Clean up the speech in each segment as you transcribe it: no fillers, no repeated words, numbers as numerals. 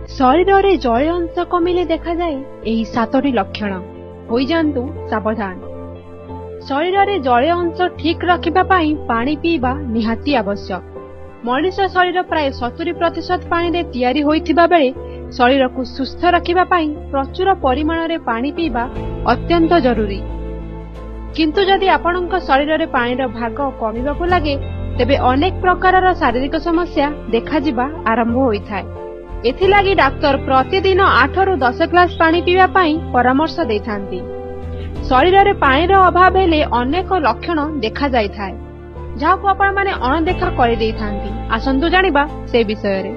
ଶରୀରରେ ଜଳୀୟ ଅଂଶ କମିଲେ ଦେଖାଯାଏ ଏହି 7ଟି ଲକ୍ଷଣ, ହୋଇଯାଆନ୍ତୁ ସାବଧାନ। ଶରୀରରେ ଜଳୀୟ ଅଂଶ ଠିକ୍ ରଖିବା ପାଇଁ ପାଣି ପିଇବା ନିହାତି ଆବଶ୍ୟକ। ମଣିଷ ଶରୀର ପ୍ରାୟ 70% ପାଣିରେ ତିଆରି ହୋଇଥିବା ବେଳେ ଶରୀରକୁ ସୁସ୍ଥ ରଖିବା ପାଇଁ ପ୍ରଚୁର ପରିମାଣରେ ପାଣି ପିଇବା ଅତ୍ୟନ୍ତ ଜରୁରୀ। କିନ୍ତୁ ଯଦି ଆପଣଙ୍କ ଶରୀରରେ ପାଣିର ଭାଗ କମିବାକୁ ଲାଗେ, ତେବେ ଅନେକ ପ୍ରକାରର ଶାରୀରିକ ସମସ୍ୟା ଦେଖାଯିବା ଆରମ୍ଭ ହୋଇଥାଏ। ଏଥିଲାଗି ଡାକ୍ତର ପ୍ରତିଦିନ 8ରୁ 10 ଗ୍ଲାସ ପାଣି ପିଇବା ପାଇଁ ପରାମର୍ଶ ଦେଇଥାନ୍ତି। ଶରୀରରେ ପାଣିର ଅଭାବ ହେଲେ ଅନେକ ଲକ୍ଷଣ ଦେଖାଯାଇଥାଏ, ଯାହାକୁ ଆପଣମାନେ ଅଣଦେଖା କରିଦେଇଥାନ୍ତି। ଆସନ୍ତୁ ଜାଣିବା ସେ ବିଷୟରେ।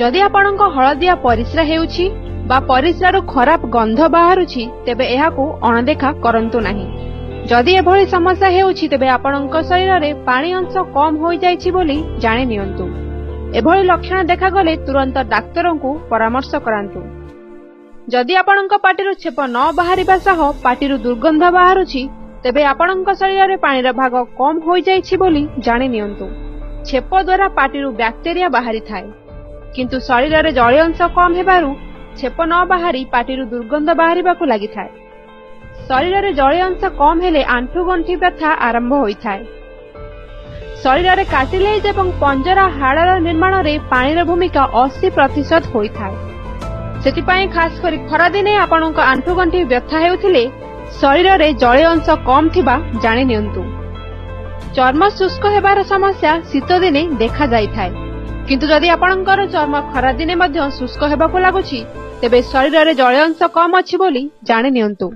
ଯଦି ଆପଣଙ୍କ ହଳଦିଆ ପରିସ୍ରା ହେଉଛି ବା ପରିସ୍ରାରୁ ଖରାପ ଗନ୍ଧ ବାହାରୁଛି, ତେବେ ଏହାକୁ ଅଣଦେଖା କରନ୍ତୁ ନାହିଁ। ଯଦି ଏଭଳି ସମସ୍ୟା ହେଉଛି, ତେବେ ଆପଣଙ୍କ ଶରୀରରେ ପାଣି ଅଂଶ କମ୍ ହୋଇଯାଇଛି ବୋଲି ଜାଣି ନିଅନ୍ତୁ। ଏଭଳି ଲକ୍ଷଣ ଦେଖାଗଲେ ତୁରନ୍ତ ଡାକ୍ତରଙ୍କୁ ପରାମର୍ଶ କରାନ୍ତୁ। ଯଦି ଆପଣଙ୍କ ପାଟିରୁ ଛେପ ନ ବାହାରିବା ସହ ପାଟିରୁ ଦୁର୍ଗନ୍ଧ ବାହାରୁଛି, ତେବେ ଆପଣଙ୍କ ଶରୀରରେ ପାଣିର ଭାଗ କମ୍ ହୋଇଯାଇଛି ବୋଲି ଜାଣି ନିଅନ୍ତୁ। ଛେପ ଦ୍ୱାରା ପାଟିରୁ ବ୍ୟାକ୍ଟେରିଆ ବାହାରିଥାଏ, କିନ୍ତୁ ଶରୀରରେ ଜଳୀୟ ଅଂଶ କମ୍ ହେବାରୁ ଛେପ ନ ବାହାରି ପାଟିରୁ ଦୁର୍ଗନ୍ଧ ବାହାରିବାକୁ ଲାଗିଥାଏ। ଶରୀରରେ ଜଳୀୟ ଅଂଶ କମ୍ ହେଲେ ଆଣ୍ଠୁଗଣ୍ଠି ବ୍ୟଥା ଆରମ୍ଭ ହୋଇଥାଏ। ଶରୀରରେ କାର୍ଟିଲେଜ୍ ଏବଂ ପଞ୍ଜରା ହାଡ଼ର ନିର୍ମାଣରେ ପାଣିର ଭୂମିକା 80% ହୋଇଥାଏ। ସେଥିପାଇଁ ଖାସ କରି ଖରାଦିନେ ଆପଣଙ୍କ ଆଣ୍ଠୁଗଣ୍ଠି ବ୍ୟଥା ହେଉଥିଲେ ଶରୀରରେ ଜଳୀୟ ଅଂଶ କମ୍ ଥିବା ଜାଣି ନିଅନ୍ତୁ। ଚର୍ମ ଶୁଷ୍କ ହେବାର ସମସ୍ୟା ଶୀତଦିନେ ଦେଖାଯାଇଥାଏ, କିନ୍ତୁ ଯଦି ଆପଣଙ୍କର ଚର୍ମ ଖରାଦିନେ ମଧ୍ୟ ଶୁଷ୍କ ହେବାକୁ ଲାଗୁଛି, ତେବେ ଶରୀରରେ ଜଳୀୟ ଅଂଶ କମ୍ ଅଛି ବୋଲି ଜାଣି ନିଅନ୍ତୁ।